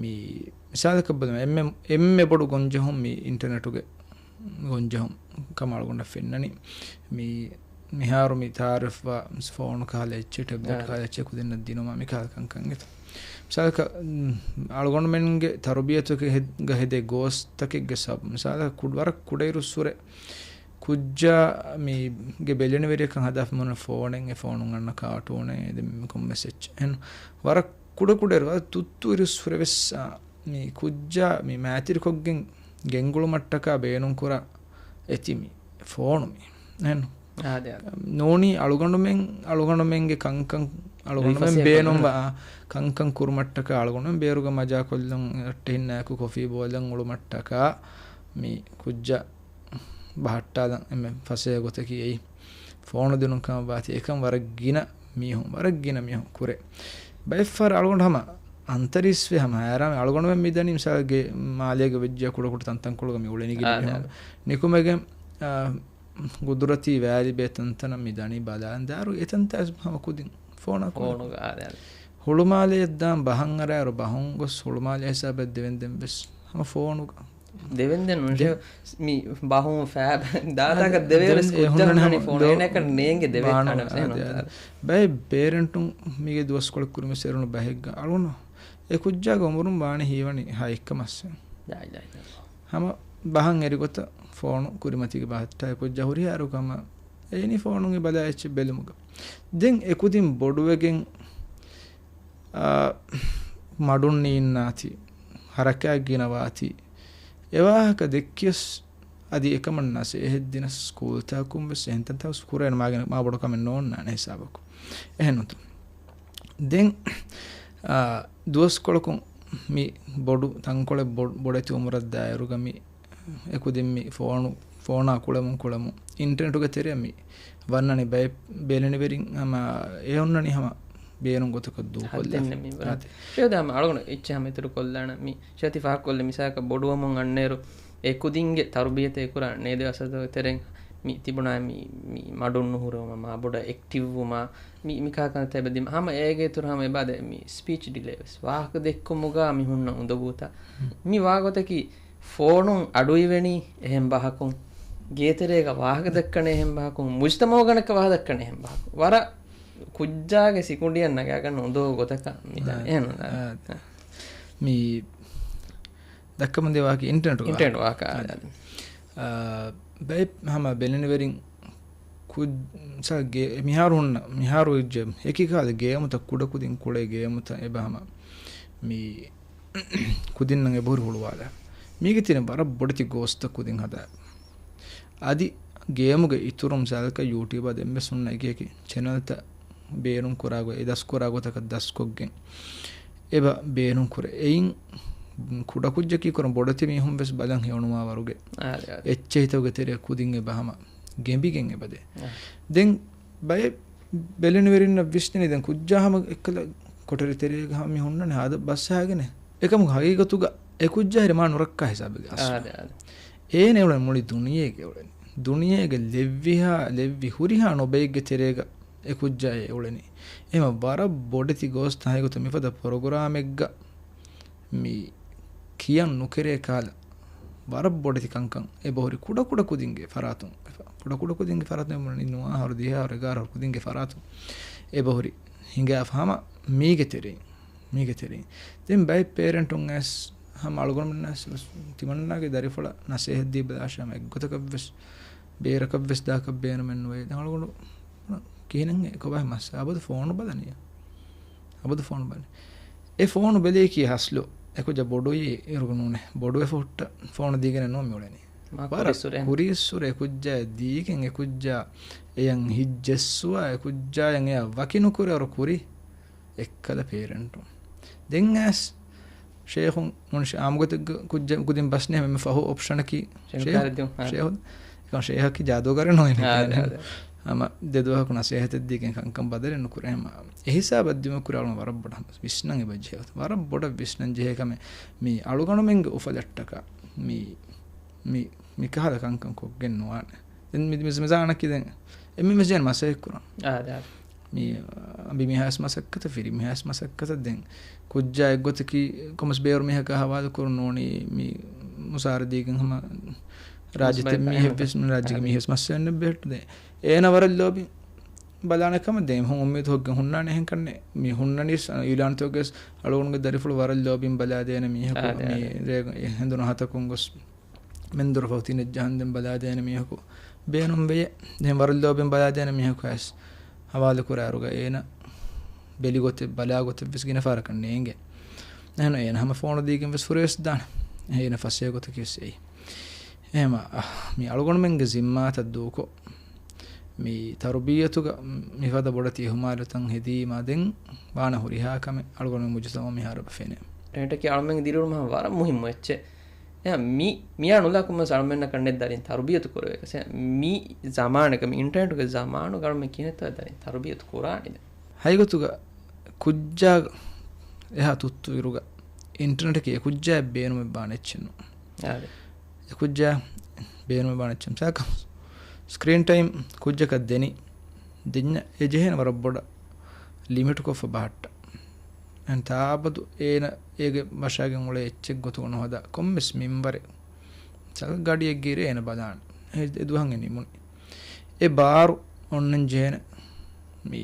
މި މިސާލަކަށް ބަލަމާ، އެންމެ، އެންމެ ބޮޑު ގޮންޖެހުން މި އިންޓަރނެޓުގެ ގޮންޖެހުން ކަމަށް އަޅުގަނޑަށް ފެންނަނީ. މި މިހާރު މި ތައާރަފްވާ ފޯނު ކަހަލަ އެއްޗެއް، ޓެބްލެޓް އާ. ކަހަލަ އެއްޗެއް ކުދިންނަށް ދިނުމާ މި ކަހަލަ ކަންކަން އެތަ. މިސާލަކަށް، އަޅުގަނޑުމެންގެ ތަރުބިޔަތުގެ ހެދް-، ގަ ހެދޭ ގޯސްތަކެއްގެ ސަބަބު. މިސާލަކަށް ކުޑަ-، ވަރަށް ކުޑައިރުއްސުރެ ކުއްޖާ މީގެ ބެލެނިވެރިޔަކަށް ހަދާފަ މުން ފޯނެއް، އެ ފޯނުން އަންނަ ކާޓޫނެއް، އެ ދެން މިކޮންމެސް އެއްޗެއް. އެހެން ވަރަށް ކުޑަކުޑައިރު، ވަރަށް ތުއްތު އިރުއްސުރެ ވެސް، އާ، މި ކުއްޖާ މި މައިތިރިކޮށްގެން ގެންގުޅުމަށްޓަކާ ބޭނުންކުރާ އެތި މި ފޯނު މި. އެހެން އާދެ، އާދެ. ނޫނީ އަޅުގަނޑުމެން، އަޅުގަނޑުމެންގެ ކަންކަން، އަޅުގަނޑުމެން ރިފަސޭ ބޭނުންވާ ކަންކަން ކުރުމަށްޓަކާ އަޅުގަނޑުމެން ބޭރުގަ މަޖާކޮށްލަން، ރައްޓެހިންނާއެކު ކޮފީ ބޯލަން އުޅުމަށްޓަކާ މި ކުއްޖާ ބަހައްޓާލަން އެންމެ ފަސޭހަ ގޮތަކީ އެއީ. ފޯނު ދިނުން ކަމަށް ވާތީ އެކަން ވަރަށް ގިނަ މީހުން، ވަރަށް ގިނަ މީހުން ކުރޭ. ބައެއްފަހަރު އަޅުގަނޑު ހަމަ އަންތަރީސްވެ ހަމަ ހައިރާން އަޅުގަނޑުމެން މި ދަނީ މިސާލެއްގެ މާލޭގަ ވެއްޖެ ކުޑަކުޑަ ތަންތަންކޮޅުގަ މި އުޅެނީ އާ، ގިނަ އާ. މީހުން. ނިކުމެގެން، އާ، ގުދުރަތީ ވައިލިބޭ ތަންތަނަށް މި ދަނީ ބަލާން ދާރު އެތަންތާ ހަމަ ކުދިން ފޯނާ ކުދިން. ފޯނުގަ، އާ، އާ. ހުޅުމާލެއަށް ދާން ބަހަށް އަރާއިރު ބަހުން ގޮސް ހުޅުމާލެ ހިސާބަށް ދެވެންދެން ވެސް ހަމަ ފޯނުގަ. ދެވެންދެން ނުން ދެ-، މި ބަހުން ފައިބަ ދާތާކަށް ދެވޭ ވެސް ދެ-، ކުއްޖާ ހުންނަނީ ހުންނަނީ ހަމަ ފޯނު. ދޯ-، އޭނައަކަށް ނޭނގެ ދެވޭ ބާނު، ކާނަ ވެސް އާ، އޭނަ ދެ-، އާ. ބައެއް ޕޭރެންޓުން މީގެ ދުވަސްކޮޅެއް ކުރިމަ ސޭރުނު ބަހެއްގަ އަޅުނު. އެ ކުއްޖާގެ އުމުރުން ވާނެ ހީވަނީ ހައެއްކަ މައްސަ. ލާ އިލާހަ އިއްލައްލާހު. ހަމަ ބަހަން އެރިގޮތަށް ފޯނު ކުރިމަތީގެ ބަހައްޓާ އެ ކުއްޖާ ހުރިހާ އަރުކަމަށް އެއިނީ ފޯނުން އެ ބަލާ އެއްޗެއް ބެލުމުގަ. ދެން އެކުދިން ބޮޑުވެގެން، އާ، މަޑުން ނީންނާތީ، ހަރަކާތް ގިނަވާތީ، އެވާހަކަ ދެއްކިޔަސް އަދި އެކަމަށް ނަސޭހަތް ދިނަސް ސްކޫލްތަކުން ވެސް އެހެން ތަންތަން ކުރޭނެ މާގިނަ މާ ބޮޑު ކަމެއް ނޯންނާނެ ހިސާބަކު. އެހެންނުތު. ދެން، އާ، ދުވަސްކޮޅަކުން މި ބޮޑު ތަންކޮޅެއް ބޮ-، ބޮޑެތި އުމުރަށް ދާއިރުގަ މި އެކުދިން މި ފޯނު، ފޯނާ ކުޅެމުން ކުޅެމުން އިންޓަރނެޓުގެ ތެރެއަށް މި ވަންނަނީ ބައެއް ބެލެނިވެރިން ހަމަ އެ އޮންނަނީ ހަމަ ބޭނުން ގޮތަކަށް ދޫކޮށްލާ. ހައްދެއް ނެތް މި ވަރަށް. އާދެ. ޝޭދާ ހަމަ އަޅުގަނޑު އެއްޗެއް ހަމަ އިތުރު ކޮށްލާނަން މި ޝޭތި ފާހަގަކޮށްލި މިސާލަކަށް ބޮޑުވަމުން އަންނައިރު އެ ކުދިންގެ ތަރުބިޔަތެއް ކުރާ ނޭދެ އަސަދުގެ ތެރެއިން މި ތިބުނާ މި، މި މަޑުން ނުހުރެވުމަށް މާ ބޮޑަށް އެކްޓިވް ވުމާ މި، މި ކާކަން ތެބެދިމަ ހަމަ އޭގެ އިތުރު ހަމަ އެބާދެ މި ސްޕީޗް ޑިލޭ ވެސް ވާހަކަ ދެއްކުމުގަ މި ހުންނަ އުނދަގޫތައް. މި ވާގޮތަކީ ފޯނުން އަޑުއިވެނީ އެހެން ބަހަކުން، ގޭތެރޭގަ ވާހަކަ ދައްކަނީ އެހެން ބަހަކުން، މުޖްތަމަޢުގަނޑަކަށް ވާހަކަ ދައްކަނީ އެހެން ބަހަކުން. ވަރަށް ކުއްޖާގެ ސިކުނޑިއަށް ނަގާގަންނަ އުނދަގޫ ގޮތަކަށް މި ދާ-، އެހެން ދާ-، އާ، މި ދައްކަމުން ދިޔަ ވާހަކަ އިންޓަރނެޓުގަ. އިންޓަރނެޓް ވާހަކަ، އާ. އާ، ބައެއް ހަމަ ބެލެނިވެރިން ކު-، ސާ ގޭ-، މިހާރު ހުންނަ، މިހާރު އެއްޗެއް އެކި ކަހަލަ ގޭމުތައް ކުޑަކުދިން ކުޅޭ ގޭމުތައް އެބަ ހަމަ މި ކުދިންނަށް އެބަހުރި ހުޅުވާލާ. މީގެ ތިރެން ވަރަށް ބޮޑެތި ގޯސްތައް ކުދިން ހަދާ. އަދި ގޭމުގެ އިތުރުން ސާލަކަށް ޔޫޓިއުބާ ދެންވެސް ހުންނަ އެކި އެކި ޗެނަލްތައް ބޭނުން ކުރާ ގޮތް، އެ ދަސްކުރާ ގޮތަކަށް ދަސްކޮށްގެން އެބަ ބޭނުން ކުރޭ. އެއިން ކުޑަކުއްޖަކީ ކުރަން ބޮޑެތި މީހުން ވެސް ބަލަން ހެޔޮނުވާ ވަރުގެ އާ، އާ. އެއްޗެހިތަކުގެ ތެރެއަށް ކުދިން އެބަ ހަމަ ގެނބިގެން އެބަދޭ. އާ. ދެން ބައެއް ބެލެނިވެރިންނަށް ވިސްނެނީ ދެން ކުއްޖާ ހަމަ އެއްކަލަ ކޮޓަރި ތެރޭގަ ހަމަ މި ހުންނަނީ ހާދަ ބަސް ހައިގެނެ. އެކަމު ހަގީގަތުގަ އެ ކުއްޖާ ހެރި މާ ނުރައްކާ ހިސާބެއްގެ އަސްލު. އާދެ، އާދެ. އޭނަ އުޅެނީ މުޅި ދުނިޔޭގެ އުޅެނީ. ދުނިޔޭގެ ލެއްވިހާ، ލެއްވި ހުރިހާ ނުބައެއްގެ ތެރޭގަ އެ ކުއްޖާ އެ އުޅެނީ. އެހެން ވަރަށް ބޮޑެތި ގޯސް ތަހެގޮތު މިފަދަ ޕްރޮގްރާމެއްގަ މި ކިޔަން ނުކެރޭ ކަހަލަ ވަރަށް ބޮޑެތި ކަންކަން އެބަހުރި ކުޑަކުޑަ ކުދިންގެ ފަރާތުން. ކުޑަކުޑަ ކުދިންގެ ފަރާތުން އެބަހުރި ނުވަ އަހަރު ދިހަ އަހަރު އެގާރަ އަހަރު ކުދިންގެ ފަރާތުން އެބަހުރި ހިނގާފަ ހަމަ މީގެ ތެރެއިން. މީގެ ތެރެއިން. ދެން ބައެއް ޕޭރެންޓުން އައިސް ހަމަ އަޅުގަނޑުމެންނަށް އައިސް ތިމަންނާގެ ދަރިފުޅަށް ނަސޭހަތް ދީ ބަލާށޭ ހަމަ އެއްގޮތަކަށްވެސް ބޭރަކަށްވެސް ދާކަށް ބޭނުމެއް ނުވޭ. ދެން އަޅުގަނޑު ކިހިނެއް ކޮބާ މައްސަ އަބަދު ފޯނު ބަލަނީ. އަބަދު ފޯނު ބަލަނީ. އެ ފޯނު ބެލޭކީ އަސްލު އެކުއްޖާ ބޮޑުވީ އިރުގަ ނޫނޭ. ބޮޑުވެފަ ހުއްޓަ ފޯނު ދީގެނެއް ނޫން މި އުޅެނީ. މާ ވަރަށް ކުރިއްސުރެ. ކުރިއްސުރެ އެކުއްޖާ ދީގެން އެކުއްޖާ އެޔަށް ހިތްޖެއްސުވާ އެކުއްޖާޔަށް އެޔާ ވަކި ނުކުރެ ވަރަށް ކުރި. އެއްކަލަ ޕޭރެންޓުން. ދެން އައިސް ޝޭހުން ނޫން ޝޭ-، އާމުގޮތެއްގަ ކުއްޖެއް ކުދިން ބަސް ނޭ މެ ފަހު އޮޕްޝަނަކީ ޝޭހު، ޝޭހު، ޝޭހު. އެކަމް ޝޭހަކީ ޖާދޫގަރެއް ނޫން. އާދެ، އާދެ. ހަމަ ދެ ދުވަހަކު ނަސޭހަތެއް ދީގެން ކަންކަން ބަދަލެއް ނުކުރޭ. ހަމަ އެހިސާބަށް ދިމަކުރި އަޅުން ވަރަށް ބޮޑަށް ވިސްނަން އެބަ ޖެހޭ. ވަރަށް ބޮޑަށް ވިސްނަން ޖެހޭ ކަމެއް މީ އަޅުގަނޑުމެންގެ އުފަލަށްޓަކާ މީ، މި، މިކަހަލަ ކަންކަން ކޮށްގެން ނުވާނެ. ދެން މި، މި، މިޒާނަކީ ދެން އެންމެ މިޒާން މަސައްކަތް ކުރަން. އާދެ، އާދެ. މި، އަ، އަނބިމީހާވެސް މަސައްކަތަށް، ފިރިމީހާވެސް މަސައްކަތަށް. ދެން ކުއްޖާ އެއްގޮތަކީ ކޮމަސް ބޭރު މީހަކާ ހަވާލު ކުރުން ނޫނީ މި މުސާރަ ދީގެން ހަމަ ރާއްޖެ މަސް ތެ ބައި-، މީހެއްވެސް އެހެން. މި ރާއްޖޭގެ އާދެ. މީހެއްވެސް މައްސަލަ ނެއް ބެހެއްޓު ދެ. އޭނަ ވަރަށް ލޯބި ބަލާނެ ކަމަށް ދެން ހުން އުއްމީދު ހޮއްގެ ހުންނާނެ އެހެން ކަންނެ. މި ހުންނަނީސް އިއުލާންތޯގެސް އަޅުގަނޑުގެ ދަރިފުޅު ވަރަށް ލޯބިން ބަލާދޭނެ މީހަކު އާދެ، މި އާދެ. ރޭގަ ހެނދުނު ހަތަކުން ގޮސް މެންދުރު ފަހު ތިނެއް ޖަހަންދެން ބަލާދޭނެ މީހަކު ބޭނުން ވެޔޭ. ދެން ވަރަށް ލޯބިން ބަލާދޭނެ މީހަކު އައިސް ހަވާލު ކުރާ އިރުގަ އޭނަ ބެލި ގޮތެއް ބަލާ ގޮތެއް ވެސް ގިނަ ފަހަރަކަށް ނޭނގެ. އެހެން އޭނަ ހަމަ ފޯނު ދީގެން ވެސް ފުރޭވެސް ދާނެ. އޭނަ ފަސޭ ގޮތަކީ ވެސް އެއީ. އެހެމަ، މި އަޅުގަނޑުމެންގެ ޒިންމާތައް ދޫކޮށް، މި ތަރުބިއްޔަތުގަ މިފަދަ ބޮޑެތި އިހުމާލުތައް ހެދީމާ ދެން ވާނެ ހުރިހާ ކަމެއް އަޅުގަނޑުމެން މުޖުތަމަޢު މިހާރު އެބަ ފެނޭ. އެންޓަކީ އަޅުމެންގެ ދިރިއުޅުމަށް ވަރަށް މުހިއްމު އެއްޗެއް. އެހެން މި، މިއާ ނުލާ ކޮންމެސް އަޅުމެންނަކަށް ނެތް ދަރިން ތަރުބިއްޔަތު ކުރެވޭކަށް. މި ޒަމާނަކަށް، މި އިންޓަރނެޓުގެ ޒަމާނުގަ އަޅުމެން ކިހިނެއްތޯ ދަރިން ތަރުބިއްޔަތު ކުރާނީ ދެން؟ ހައިގޮތުގަ ކުއްޖާ އެހާ ތުއްތު އިރުގަ އިންޓަރނެޓަކީ އެ ކުއްޖާއަށް ބޭނުމެއް ބާނެ އެއްޗެއް ނޫން. އާދެ. އެ ކުއްޖާ ބޭނުމެއް ބާނެ އެއްޗެއް. ސާކަ ސްކްރީން ޓައިމް ކުއްޖަކަށް ދެނީ ދެންޏަށް އެ ޖެހޭނެ ވަރަށް ބޮޑަށް ލިމިޓްކޮށްފަ ބަހައްޓަ. އެހެން ތާއަބަދު އޭނަ އޭގެ ވަށާގެން އުޅޭ އެއްޗެއް ގޮތުގަ ނުހަދާ ކޮންމެސް މިންވަރެއް ސާކަ ގަޑިއެއްގެ އިރޭ އޭނަ ބަލާނެ. އެ، އެ ދުވަހަށް އެ ނިމުނީ. އެ ބާރު އޮންނަން ޖެހޭނެ މި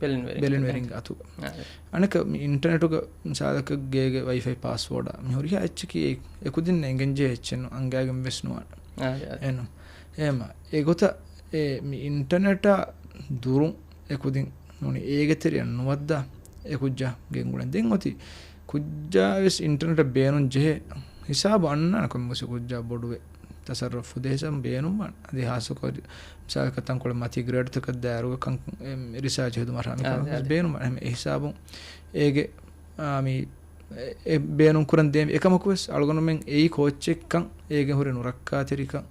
ބެލެނިވެރިން. ބެލެނިވެރިންގެ އަތުގަ. އާ. އަނެކަ މި އިންޓަނެޓުގަ މިސާލަކަށް ގޭގެ ވައިފައި ޕާސްވޯޑާ މި ހުރިހާ އެއްޗަކީ އެ، އެކުދިންނަށް އެނގެން ޖެހޭ އެއްޗެއް ނޫން، އަންގައިގެން ވެސް ނުވާނެ. އާ، އާ. އެން. އެހެމަ، އެގޮތަށް އެ މި އިންޓަނެޓާ ދުރުން އެކުދިން ނޫނީ އޭގެ ތެރެއަށް ނުވައްދާ އެ ކުއްޖާ ގެންގުޅެން. ދެން އޮތީ ކުއްޖާ ވެސް އިންޓަނެޓަށް ބޭނުން ޖެހޭ ހިސާބު އަންނާނެ ކޮންމެސް ކުއްޖާ ބޮޑުވެ ތަސައްރަފު ދޭ ހިސާބު ބޭނުންވާނެ. އަދި ހާއްސަކޮށް މިސާލަކަށް ތަންކޮޅެއް މަތީ ގްރޭޑްތަކަށް ދާއިރުގަ ކަން، އެ، ރިސާޗް ހެދުމަށް ހަމަ އާ، އާ. ބޭނުންވާނެ. އެހެމަ އެ ހިސާބުން އޭގެ، އާ، މި، އެ، އެ ބޭނުން ކުރަން ދޭ އެކަމަކު ވެސް އަޅުގަނޑުމެން އެއީ ކޯއްޗެއްކަން އޭގެ ހުރި ނުރައްކާތެރިކަން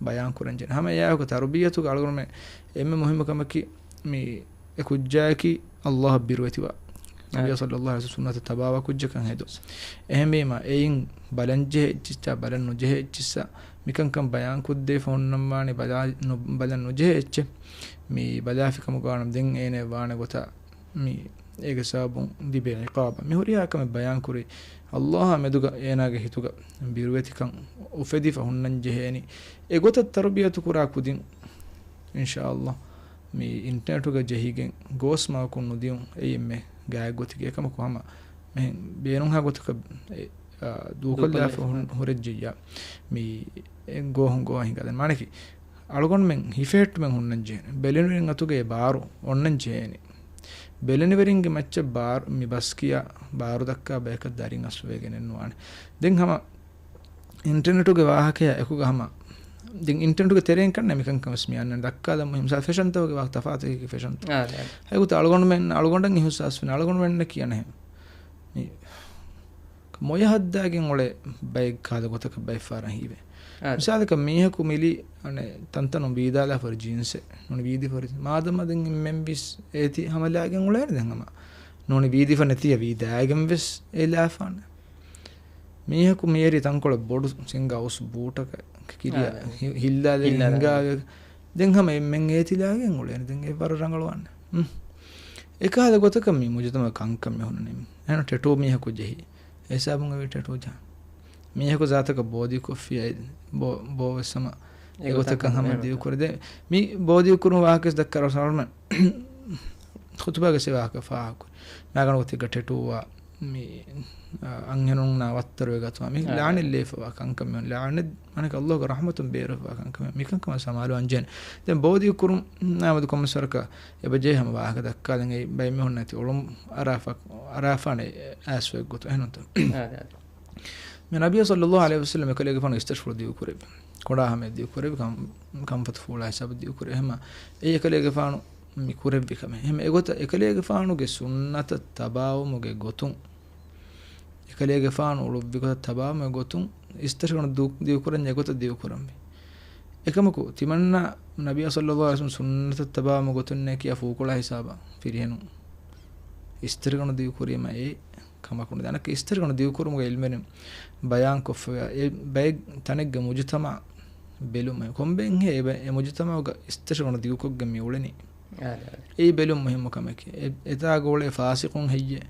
ބަޔާން ކުރަން ޖެހޭ. ހަމަ އެއާއެކު ތަރުބިއްޔަތުގަ އަޅުގަނޑުމެން އެންމެ މުހިއްމު ކަމަކީ މި އެ ކުއްޖާއަކީ ﷲ އަށް ބިރުވެތިވާ، ނަބިއްޔާ ޞައްލަﷲ ޢަލައިހި ވަސައްލަމަ ސުންނަތަށް ތަބާވާ ކުއްޖަކަށް ހެދުން. އެހެންވީމަ، އެއިން ބަލަންޖެހޭ އެއްޗިއްސާ، ބަލަން ނުޖެހޭ އެއްޗިއްސާ، މިކަންކަން ބަޔާން ކޮށްދޭ ފަހުންނަމް ވާނީ ބަލާ-، ނު-، ބަލަން ނުޖެހޭ އެއްޗެއް. މި ބަލާފި ކަމުގަ ވާނަމަ ދެން އޭނަ ވާނެ ގޮތަށް މި އޭގެ ސަބަބުން ލިބޭ ޢިޤާބަށް. މި ހުރިހާ ކަމެއް ބަޔާން ކުރީ، ﷲ އާ މެދުގަ އޭނާގެ ހިތުގަ ބިރުވެތިކަން އުފެދިފަ ހުންނަން ޖެހޭނީ. އެގޮތަށް ތަރުބިޔަތު ކުރާ ކުދިން، އިންޝާﷲ، މި އިންޓަނެޓުގަ ޖެހިގެން ގޯސް މަގަކުން ނުދިޔުން އެއީ އެންމެ ގާތް ގޮތެއް. އެކަމަކު ހަމަ މިހެން ބޭނުންހާ ގޮތަކަށް އެ، އާ، ދޫކޮށްލާފަ ދޫކޮށްލާފަ. ހު-، ހުރެއްޖެއްޔާ. މި އެ ގޯހުން ގޯހަށް ހިނގާދޭން. މާނަކީ، އަޅުގަނޑުމެން ހިފެހެއްޓުމެއް ހުންނަން ޖެހޭނެ. ބެލެނިވެރިން އަތުގައި ބާރު އޮންނަން ޖެހޭނެ. ބެލެނިވެރިންގެ މައްޗަށް ބާރު، މި ބަސް ކިޔާ ބާރު ދައްކާ ބަޔަކަށް ދަރިން އަސްލު ވެގެނެއް ނުވާނެ. ދެން ހަމަ އިންޓަނެޓުގެ ވާހަކަޔާ އެކުގަ ހަމަ، ދެން އިންޓަނެޓުގެ ތެރެއިން ކަންނޭ މިކަންކަން ވެސް މި އަންނަނީ ދައްކާލަން މުހިއްމު. މިސާލަށް ފެޝަންތަކުގެ ވާހަކަ ތަފާތަކީ ފެޝަންތައް. އާ، ރައިޓް. އެގޮތަށް އަޅުގަނޑުމެން، އަޅުގަނޑަށް އިހުސާސް ވެނީ، އަޅުގަނޑުމެންނަކީ އަނެއް މި މޮޔަ ހައްދާގެން އުޅޭ ބައެއް ކަހަލަ ގޮތަކަށް ބައެއް ފަހަރަށް ހީވޭ. އާ، މިސާލަކަށް މީހަކު މިލީ އަނެއް ތަންތަނުން ވީދާލާފަ ހުރި ޖީންސެއް ނޫނީ ވީދިފަ ހުރި. މާދަމާ ދެން އެންމެން ވެސް އޭތި ހަމަލާގެން އުޅޭނެ ދެން ހަމަ. ނޫނީ ވީދިފަ ނެތިއްޔާ ވީދާގެން ވެސް އެ ލާފާނެ. މީހަކު މިއެރި ތަންކޮޅެއް ބޮޑު ސިންގާ އުސް ބޫޓަކަށް ކިރިޔާ އާ، ހި-، ހިއްލާލެވި ހިއްލާލެވި. ހިނގާވެ. ދެން ހަމަ އެންމެން އޭތި ލާގެން އުޅޭނެ. ދެން އެ ވަރަށް ރަނގަޅުވާނެ. ހުން. އެކަހަލަ ގޮތަކަށް މި މުޖުތަމަޢު ކަންކަން މި ހުންނަނީ. އެހެން ޓެޓޫ މީހަކު ޖެހި. އެ ހިސާބުން އެވީ ޓެޓޫ ޖަހަން. މީހަކު ޒާތަކަށް ބޯ ދިއުކޮށްފިއްޔާ ބޯ، ބޯ ވެސް ހަމަ އެ އެގޮތަކަށް ގޮތަކަށް ހަމަ ހަމަ ދިއުކުރެ. ދެ، މި ބޯ ދިއުކުރުމުގެ ވާހަކަ ވެސް ދައްކާ ރަސޫލު ޚުތުބާގެ ވާހަކަ ފާހަގަކުރި. މާގަނޑު ގޮތެއްގަ ޓެޓޫވާ މި، އަ، އަންހެނުންނާ ވައްތަރުވެ ގަތުމާ މި އާ، ލާނެތް ލޭފަވާ ކަންކަމެއް. ލާނެތް މާނަކީ ﷲގެ ރަޙްމަތުން ބޭރުވެފަވާ ކަންކަމެއް. މިކަންކަމަށް ސަމާލުވާން ޖެހޭނެ. ދެން ބޯ ދިއުކުރުން ނާމަދު ކޮންމެސް ވަރަކަށް އެބަ ޖެހޭ ހަމަ ވާހަކަ ދައްކާލަން އެއީ ބައެއް މީހުން ނެތި އޮޅުން އަރާފަ، އަރާފާނެ އައިސް އޮތް ގޮތު. އެހެންތަ؟ އާ، އާ. މި ނަބިއްޔާ ޞައްލަﷲ ޢަލައިހި ވަސައްލަމަ އެކަލޭގެފާނު އިސްތަށިފުޅު ދިއުކުރެއްވި. ކޮނޑާ ހަމަޔަށް ދިއުކުރެއްވި ކަން، ކަންފަތު ފޫޅާ ހިސާބަށް ދިއުކުރެ. އެހެމަ އެ އެކަލޭގެފާނު މި ކުރެއްވި ކަމެއް. އެހެން އެގޮތަށް އެކަލޭގެފާނުގެ ސުންނަތަށް ތަބާވުމުގެ ގޮތުން، އެކަލޭގެފާނު އުޅުއްވި ގޮތަށް ތަބާވުމުގެ ގޮތުން އިސްތަށިގަނޑު ދޫ-، ދިގުކުރަންޏާ އެގޮތަށް ދިގުކުރަންވީ. އެކަމަކު، ތިމަންނަ ނަބީ ޞައްލައްލާހު ޢަލައިހި ވަސައްލަމަ ސުންނަތަށް ތަބާވުމުގެ ގޮތުންނޭ ކިޔާ ފޫކޮޅާ ހިސާބަށް ފިރިހެނުން އިސްތަށިގަނޑު ދިގުކުރީމަ އެ ކަމަކު ނުދޭ. އަނެއްކާ އިސްތަށިގަނޑު ދިގުކުރުމުގެ ޢިލްމުވެރިން ބަޔާންކޮށްފައިވާ އެ ބައެއް ތަނެއްގެ މުޖުތަމަޢަށް ބެލުމެއް. ކޮންބައެއްހޭ އެ ބަ-، އެ މުޖުތަމަޢުގަ އިސްތަށިގަނޑު ދިގުކޮށްގެން މި އުޅެނީ؟ އާދެ، އާދެ. އެއީ ބެލުން މުހިއްމު ކަމެކޭ. އެ-، އެތާގަ އުޅޭ ފާސިޤުން ހެއްޔޭ؟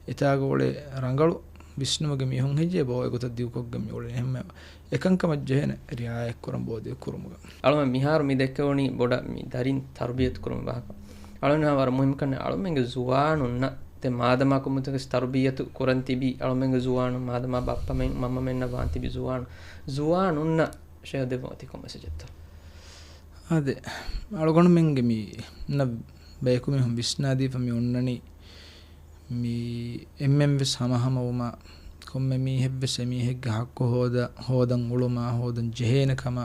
އެތާގަ އުޅޭ ރަނގަޅު ވިސްނުމުގެ މީހުން ހެއްޔޭ ބޯ އެގޮތަށް ދިގުކޮށްގެން މި އުޅެނީ؟ އެހެންމެ އެކަންކަމަށް ޖެހޭނެ ރިޢާޔަތްކުރަން ބޯ ދިގުކުރުމުގަ. އަޅުމެން މިހާރު މި ދެއްކެވުނީ ބޮޑަށް މި ދަރިން ތަރުބިޔަތު ކުރުމުގެ ވާހަކަ. އަޅުމެން ވަރަށް މުހިއްމު ކަން އަޅުމެންގެ ޒުވާނުންނަށް ދެ މާދަމާ ކޮންމެތަކެސް ތަރުބިޔަތު ކުރަން ތިބި އަޅުމެންގެ ޒުވާނުން މާދަމާ ބައްޕަމެން މަންމަމެންނަށް ވާން ތިބި ޒުވާނު، ޒުވާނުންނަށް ޝޭޚް ދެއްވަމު ތި ކޮން މެސެޖެއްތޯ؟ އާދެ، އަޅުގަނޑުމެންގެ މި ނަ-، ބަޔަކު މީހުން ވިސްނާދީފަ މި އޮންނަނީ މި އެންމެން ވެސް ހަމަހަމަވުމާ، ކޮންމެ މީހެއް ވެސް އެމީހެއްގެ ޙައްޤު ހޯދަ-، ހޯދަން އުޅުމާ، ހޯދަން ޖެހޭނެ ކަމާ،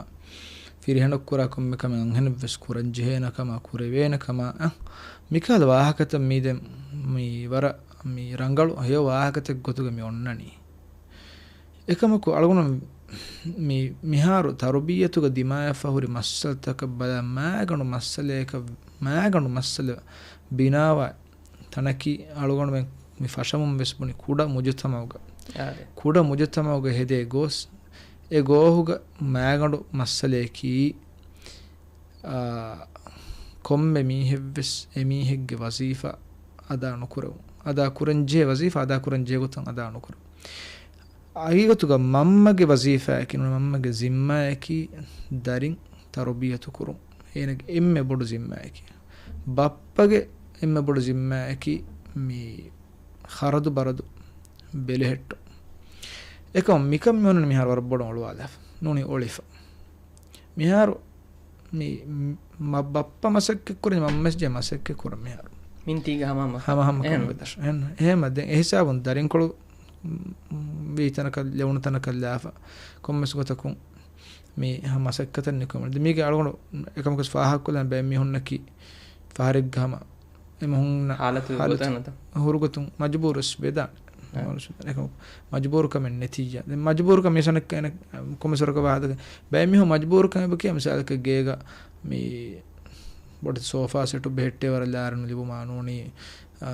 ފިރިހެނަކު ކުރާ ކޮންމެ ކަމެއް އަންހެނަށް ވެސް ކުރަން ޖެހޭނެ ކަމާ، ކުރެވޭނެ ކަމާ، އަ، މިކަހަލަ ވާހަކަތައް މީ ދެން މި ވަރަށް މި ރަނގަޅު ހެޔޮ ވާހަކަތައް ގޮތުގަ މި އޮންނަނީ. އެކަމަކު އަޅުގަނޑު މި މިހާރު ތަރުބިއްޔަތުގަ ދިމާވެފަ ހުރި މައްސަލަތަކަށް ބަލާ މާގަނޑު މައްސަލަޔަކަށް، މާގަނޑު މައްސަލަ ބިނާވާ ތަނަކީ އަޅުގަނޑުމެން މި ފަށަމުން ވެސް ބުނި ކުޑަ މުޖުތަމަޢުގަ، އާދެ. ކުޑަ މުޖުތަމަޢުގަ ހެދޭ ގޯސް، އެ ގޯހުގަ މާގަނޑު މައްސަލަޔަކީ، އާ، ކޮންމެ މީހެއްވެސް އެމީހެއްގެ ވަޒީފާ އަދާ ނުކުރެވުން. އަދާ ކުރަންޖެހޭ ވަޒީފާ އަދާ ކުރަންޖެހޭ ގޮތަށް އަދާ ނުކުރެވުން. ހަގީގަތުގަ މަންމަގެ ވަޒީފާއަކީ ނޫން، މަންމަގެ ޒިންމާއަކީ ދަރިން ތަރުބިޔަތު ކުރުން. އޭނަގެ އެންމެ ބޮޑު ޒިންމާއަކީ. ބައްޕަގެ އެންމެ ބޮޑު ޒިންމާއަކީ މި ޚަރަދު ބަރަދު ބެލެހެއްޓުން. އެކަމަކު މިކަން މި އޮންނަނީ މިހާރު ވަރަށް ބޮޑަށް އޮޅުވާލާފަ. ނޫނީ އޮޅިފަ. މިހާރު މި މަ-، ބައްޕަ މަސައްކަތް ކުރަނީ މަންމަ ވެސް ޖެހޭ މަސައްކަތް ކުރަން މިހާރު. މިންތީގަ ހަމަ ހަމަ. ހަމަ ހަމަ އެހެން. ކަމުގެ ދަށު. އެހެން. އެހެން ދެން އެހިސާބުން ދަރިންކޮޅު ވީ ތަނަކަށް ލެވުނު ތަނަކަށް ލާފަ. ކޮންމެސް ގޮތަކުން މި ހަމަ މަސައްކަތަށް ނިކުމެ. ދެން މީގެ އަޅުގަނޑު އެކަމަކުވެސް ފާހަގަކޮށްލަން ބައެއް މީހުންނަކީ ފަހަރެއްގަ ހަމަ އެމީހުންނަށް ހާލަތު ހާލަތު ގޮތަށް ނަތަ. ހުރުގޮތުން މަޖުބޫރުވެސް ވެދާނެ. އެކަމަކު މަޖުބޫރުކަމެއް ނެތިއްޔާ. ދެން މަޖުބޫރުކަމެއް ސަނެއްކަ އޭނަ ކޮންމެސް ވަރަކަށް ވާހަކަ ދެ-، ބައެއް މީހުން މަޖުބޫރުކަމެއް ބަކި މިސާލަކަށް ގޭގަ މި ބޮޑެތި ސޯފާ ސެޓު ބެހެއްޓޭ ވަރަށް ލާރިނު ލިބުމާ ނޫނީ، އާ،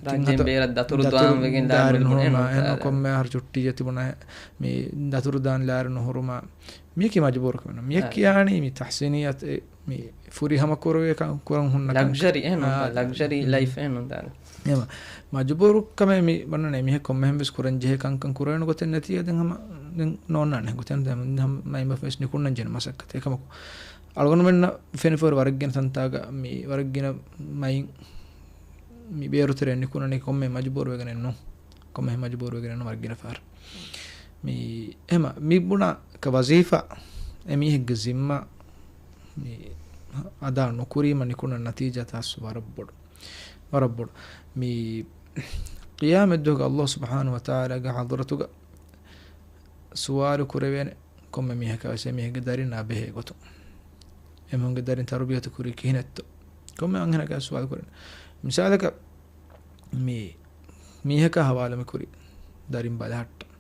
ރާއްޖޭން ތިން ހަތަ ބޭރަށް ދަތުރު ދަތުރު ދާން ވެގެން ލާރިނު ލާރިނު ހުރުމާ، އެހެން ކޮންމެ އަހަރު ޗުއްޓީއަށް ތިބުނަ މި ދަތުރު ދާން ލާރިނު ހުރުމާ. މީކީ މަޖުބޫރުކަމެއް ނޫން. މިޔަށް ކިޔާނީ މި ތަޙްސީނިއްޔާ މި ފުރިހަމަ ކުރެވޭ ކަން ކުރަން ހުންނަ ކަން. ލަގްޒަރީ އެހެން ނޫން. އާ، ލަގްޒަރީ ލައިފް އެހެން ނޫން ދާނެ. އެހެން މަޖުބޫރުކަމެއް މި ވަންނަނީ މީހެއް ކޮންމެހެން ވެސް ކުރަން ޖެހޭ ކަންކަން ކުރެވޭނެ ގޮތެއް ނެތިއްޔާ ދެން ހަމަ ދެން ނޯންނާނެ ގޮތެއް ނޫން. މައިންބަފަ ވެސް ނިކުންނަން ޖެހޭ މަސައްކަތެއް. އެކަމަކު އަޅުގަނޑުމެންނަށް ފެނިފަހުރި ވަރަށްގިނަ ތަންތާގަ މި ވަރަށްގިނަ މައިން މި ބޭރުތެރެއަށް ނިކުންނަނީ ކޮންމެ މަޖުބޫރުވެގެނެއް ނޫން. ކޮންމެހެން މަޖުބޫރުވެގެނެއް ނޫން ވަރަށްގިނަ ފަހަރު. މި އެހެމަ މި ބުނާ ކަ ވަޒީފާ އެމީހެއްގެ ޒިންމާ މި އަދާ ނުކުރީމަ ނިކުންނަ ނަތީޖާ ތާސް ވަރަށް ބޮޑު. ވަރަށް ބޮޑު. މި ޤިޔާމަތްދުވަހުގަ ﷲ ސުބްޙާނަހޫ ވަތަޢާލާގެ ޙަޟްރަތުގަ ސުވާލު ކުރެވޭނެ ކޮންމެ މީހަކާ ވެސް އެމީހެއްގެ ދަރިންނާ ބެހޭ ގޮތުން. އެމީހުންގެ ދަރިން ތަރުބިޔަތު ކުރީ ކިހިނެއްތޯ؟ ކޮންމެ އަންހެނަކާ ސުވާލު ކުރޭނެ. މިސާލަކަށް މި މީހަކާ ހަވާލު މި ކުރީ ދަރިން ބަލަހައްޓަން.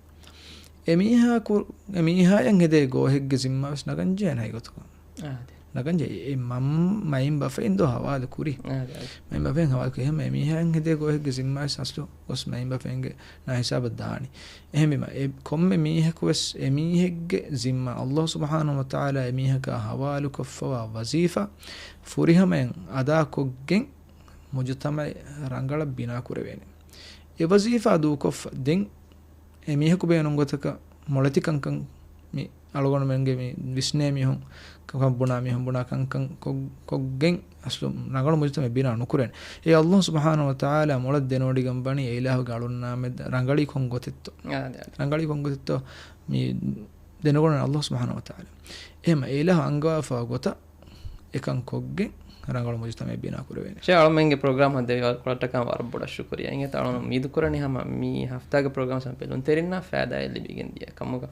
އެމީހާ ކު-، އެމީހާޔަށް ހެދޭ ގޯހެއްގެ ޒިންމާ ވެސް ނަގަންޖެހޭނެ ހަގީގަތުގަ. އާ، އާދެ. ނަގަންޖެހޭ އެ މަން-، މައިންބަފައިން ދޯ ހަވާލު ކުރީ. އާ، އާދެ. މައިންބަފައިން ހަވާލު ކުރީ. އެހެން އެމީހާޔަށް ހެދޭ ގޯހެއްގެ ޒިންމާ ވެސް އަސްލު ގޮސް މައިންބަފައިންގެ ނާ ހިސާބަށް ދާނީ. އެހެންވީމަ އެ ކޮންމެ މީހަކު ވެސް އެމީހެއްގެ ޒިންމާ ﷲ ސުބްޙާނަހޫ ވަތަޢާލާ އެމީހަކާ ހަވާލުކޮށްފަވާ ވަޒީފާ ފުރިހަމައިން އަދާކޮށްގެން މުޖުތަމަޢެއް ރަނގަޅަށް ބިނާ ކުރެވޭނެ. އެ ވަޒީފާ ދޫކޮށްފަ ދެން އެ މީހަކު ބޭނުން ގޮތަކަށް މޮޅެތި ކަންކަން މި އަޅުގަނޑުމެންގެ މި ވިސްނޭ މީހުން، ކަން ބުނާ މީހުން ބުނާ ކަންކަން ކޮށް-، ކޮށްގެން އަސްލު ރަނގަޅު މުޖުތަމަޢެއް ބިނާ ނުކުރޭނެ. އެ ﷲ ސުބްޙާނަހޫ ވަތަޢާލާ މޮޅަށް ދެނެވޮޑިގެން ވަނީ އެ އިލާހުގެ އަޅުންނާމެދު ރަނގަޅީ ކޮން ގޮތެއްތޯ؟ އާ، އާދެ. ރަނގަޅީ ކޮން ގޮތެއްތޯ؟ މި ދެނެވޮޑިގެން ﷲ ސުބްޙާނަހޫ ވަތަޢާލާ. އެހެމަ އެ އިލާހު އަންގަވާފައިވާ ގޮތަށް އެކަން ކޮށްގެން ރަނގަޅު މުޖުތަމަޢެއް ބިނާ ކުރެވޭނެ. ޝޭޚް އަޅުމެންގެ ޕްރޮގްރާމް ހަދައި ކޮޅަށްޓަކާ ވަރަށް ބޮޑަށް ޝުކުރިއްޔާ. އިނގޭތަ އަޅުން މީދު ކުރަނީ ހަމަ މި ހަފްތާގެ ޕްރޮގްރާމް ސަމްޕެލުންތެރިންނާ ފައިދާއެއް ލިބިގެން ދިޔަ ކަމުގަ.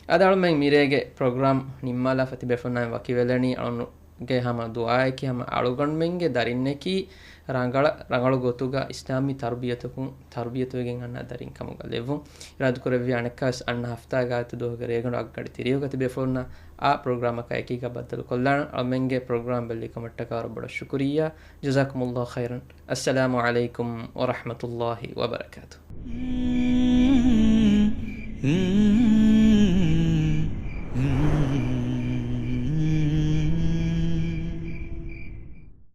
އަދި އަޅުމެން މިރޭގެ ޕްރޮގްރާމް ނިންމާލާފަ ތިބޭފުޅުންނާއި ވަކިވެލަނީ އަޅުން ގެ ހަމަ ދުޢާއަކީ ހަމަ އަޅުގަނޑުމެންގެ ދަރިންނަކީ ރަނގަޅަ-، ރަނގަޅު ގޮތުގަ އިސްލާމީ ތަރުބިޔަތަކުން ތަރުބިޔަތުވެގެން އަންނަ ދަރިން ކަމުގަ ލެއްވުން. އިރާދަކުރެއްވި އަނެއްކާވެސް އަންނަ ހަފްތާގެ އާދިއްތަ ދުވަހުގެ ރޭގަނޑު އަށްގަޑި ތިރީހުގަ ތިބޭފުޅުންނާ އާ ޕްރޮގްރާމަކާ އެކީގަ ބައްދަލުކޮށްލާނަން. އަޅުމެންގެ ޕްރޮގްރާމް ބެލިކަމަށްޓަކާ ވަރަށް ބޮޑަށް ޝުކުރިއްޔާ. ޖަޒާކުމުﷲ ޚައިރަން. އައްސަލާމު ޢަލައިކުމް ވަރަޙްމަތުﷲ ވަބަރަކާތުހު.